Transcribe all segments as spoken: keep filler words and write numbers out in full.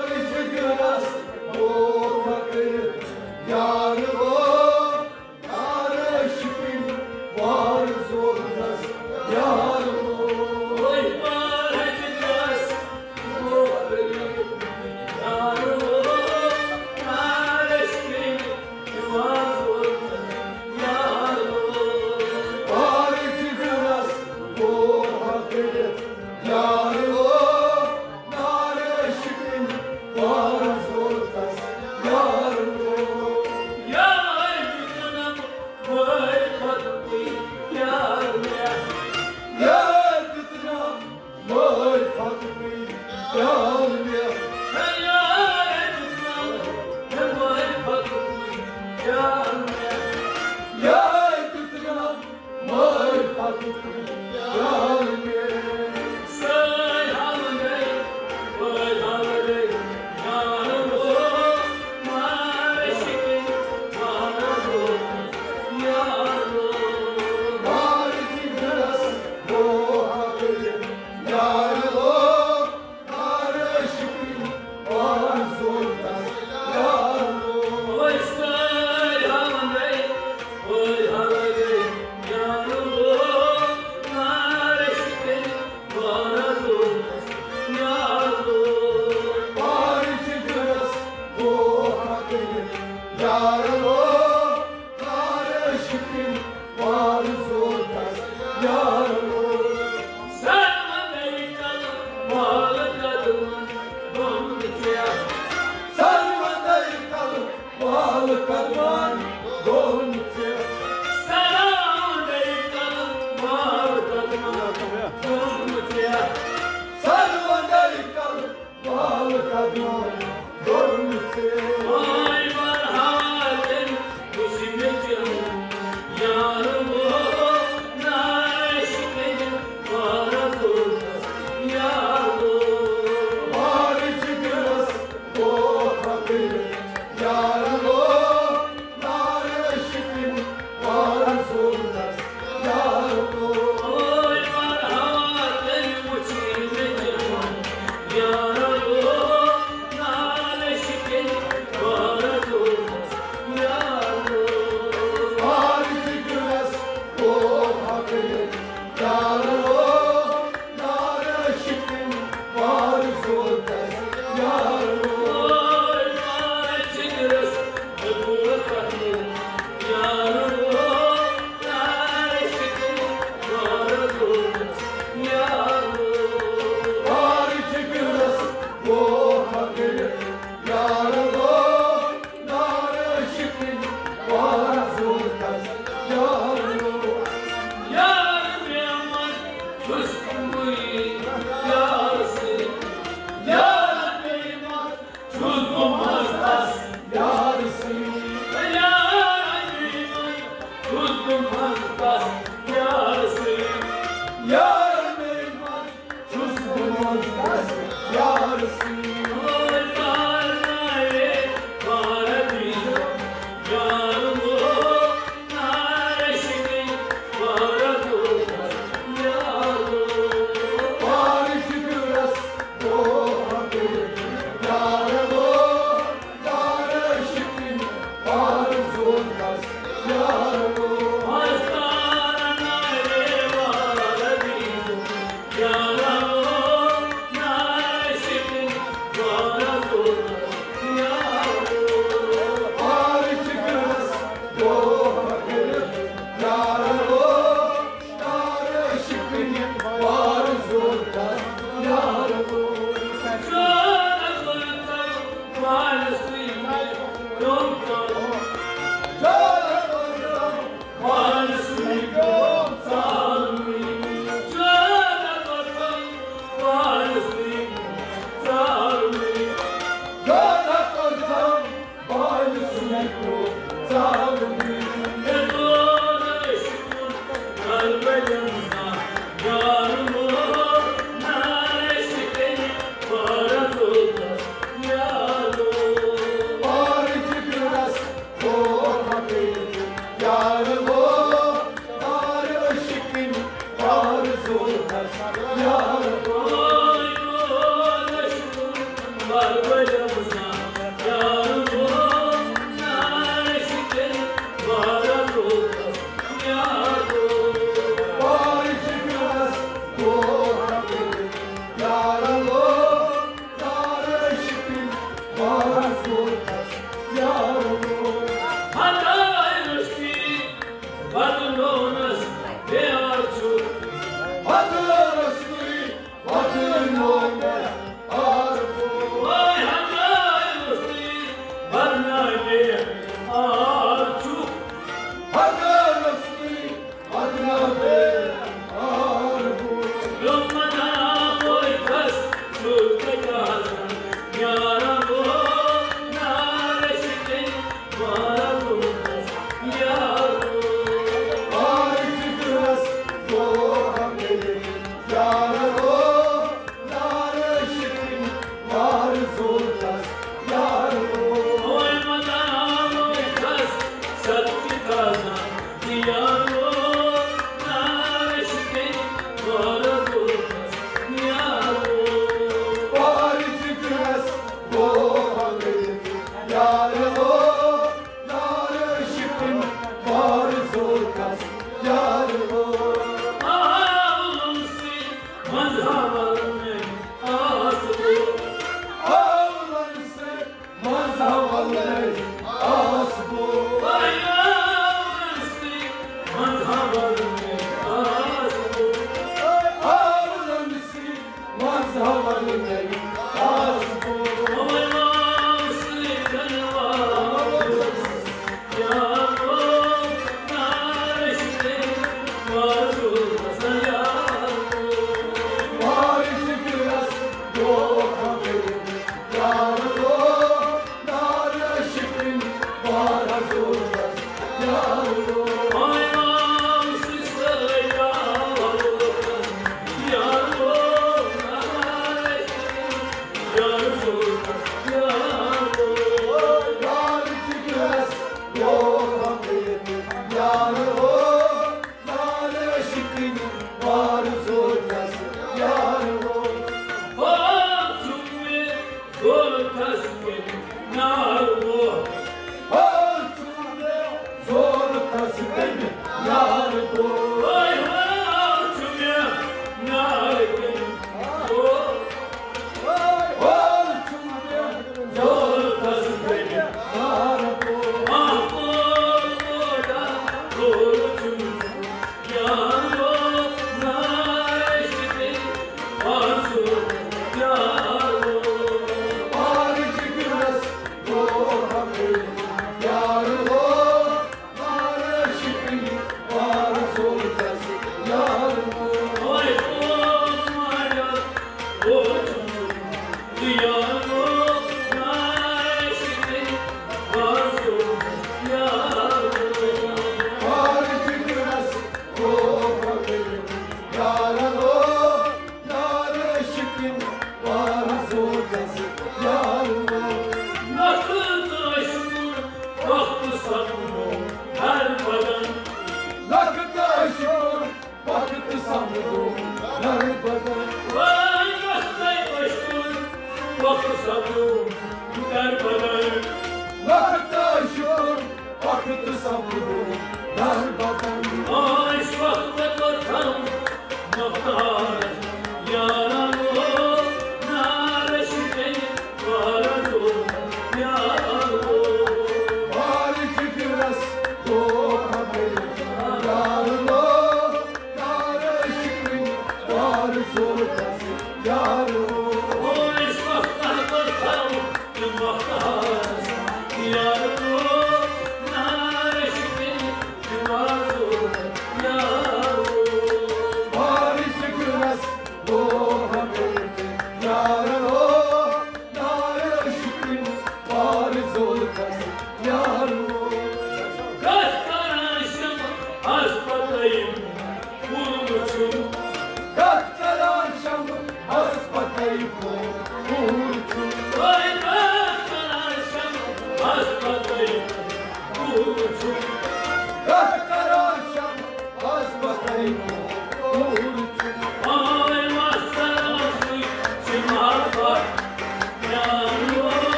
جگرس دھوکہ کٔرِتھ یار لوگ، یار عشقٕنۍ وار زولتس یار لوگ۔ یار جگرس دھوکہ کٔرِتھ یار لوگ، یار عشقٕنۍ وار زولتس یار لوگ۔ یار دیُتنم مٲرۍ پتہٕ یار مےٚ۔ یار دیُتنم مٲرۍ پتہٕ یار مےٚ۔ یار دیُتنم مٲرۍ پتہٕ یار مےٚ۔ یار دیُتنم مٲرۍ پتہٕ یار مےٚ۔ سٲرۍ حال گٔے، وٲرۍ حال گٔے، یار لوگ، مارٕ شِکِنۍ، مارٕ لوگ، یار لوگ۔ مارٕ جگرس دھوکہ کٔرِتھ یار لوگ، یار عشقٕنۍ وار زولتس یار لوگ۔ وۄنۍ سٲرۍ حال گٔے، وٲرۍ حال گٔے، یار لوگ، مارٕ شِکِنۍ، مارٕ لوگ، یار لوگ۔ مارٕ جگرس دھوکہ کٔرِتھ یار لوگ، یار عشقٕنۍ وار زولتس یار لوگ۔ سروٕ دٔے کل وال قدمن دوٚن ژےٚ۔ سروٕ دٔے کل وال قدمن دوٚن ژےٚ۔ سروٕ دٔے کل وال قدمن دوٚن ژےٚ۔ سروٕ دٔے کل وال قدمن دوٚن ژےٚ۔ آے مرحبا تٔمۍ وٕچھ مےٚ چون یار لوگ، نارش کٔرِتھ وارٕ دوٚپنس یار لوگ۔ وارٕ جگرس دھوکہ کٔرِتھ یار لوگ، نارش کٔرِتھ وارٕ دوٚپنس یار لوگ۔ آے مرحبا تٔمۍ وٕچھ مےٚ چون یار لوگ، نارش کٔرِتھ وارٕ دوٚپنس یار لوگ۔ وارٕ جگرس دھوکہ کٔرِتھ یار لوگ، یار عشقٕنۍ وار زولتس یار لوگ۔ وارٕ جگرس دھوکہ کٔرِتھ یار لوگ، یار عشقٕنۍ وار زولتس یار لوگ۔ وارٕ جگرس دھوکہ کٔرِتھ یار لوگ، یار عشقٕنۍ وار زولتس یار لوگ۔ یار مےٚ منٛز چھُس بہٕ یار سۭتۍ۔ یار مےٚ منٛز چھُس بہٕ مستس یار سۭتۍ۔ یار مےٚ منٛز چھُس بہٕ مستس یار سۭتۍ۔ یار مےٚ منٛز چھُس بہٕ مستس یار سۭتۍ۔ وارٕ کار نارے وارٕ دیٖزیو یار لوگ، نارش کٔرِتھ وارٕ دوٚپنس یار لوگ۔ وارٕ جگرس دھوکہ کٔرِتھ یار لوگ، یار عشقٕنۍ وار زولتس یار لوگ۔ وارٕ کار نارے وارٕ دیٖزیو یار لوگ، نارش کٔرِتھ وارٕ دوٚپنس یار لوگ۔ وارٕ جگرس دھوکہ کٔرِتھ یار لوگ، یار عشقٕنۍ وار زولتس یار لوگ۔ چون لوگ پانس سۭتۍ روٚم کرُن۔ چون لوگ پانس سۭتۍ روٚم ژالنٕے۔ چون لوگ پانس سۭتۍ ژالنٕے۔ چون لوگ پانس سۭتۍ روٚم ژالنٕے۔ مےٚ کوٚر عشق کربلن یار لوگ، نارش کٔرِتھ وارٕ دوٚپنس یار لوگ۔ وارٕ جگرس دھوکہ کٔرِتھ یار لوگ، یار عشقٕنۍ وار زولتس یار لوگ۔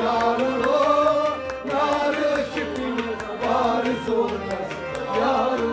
یارو، نارٕ شِکنہِ بار زورس یارو۔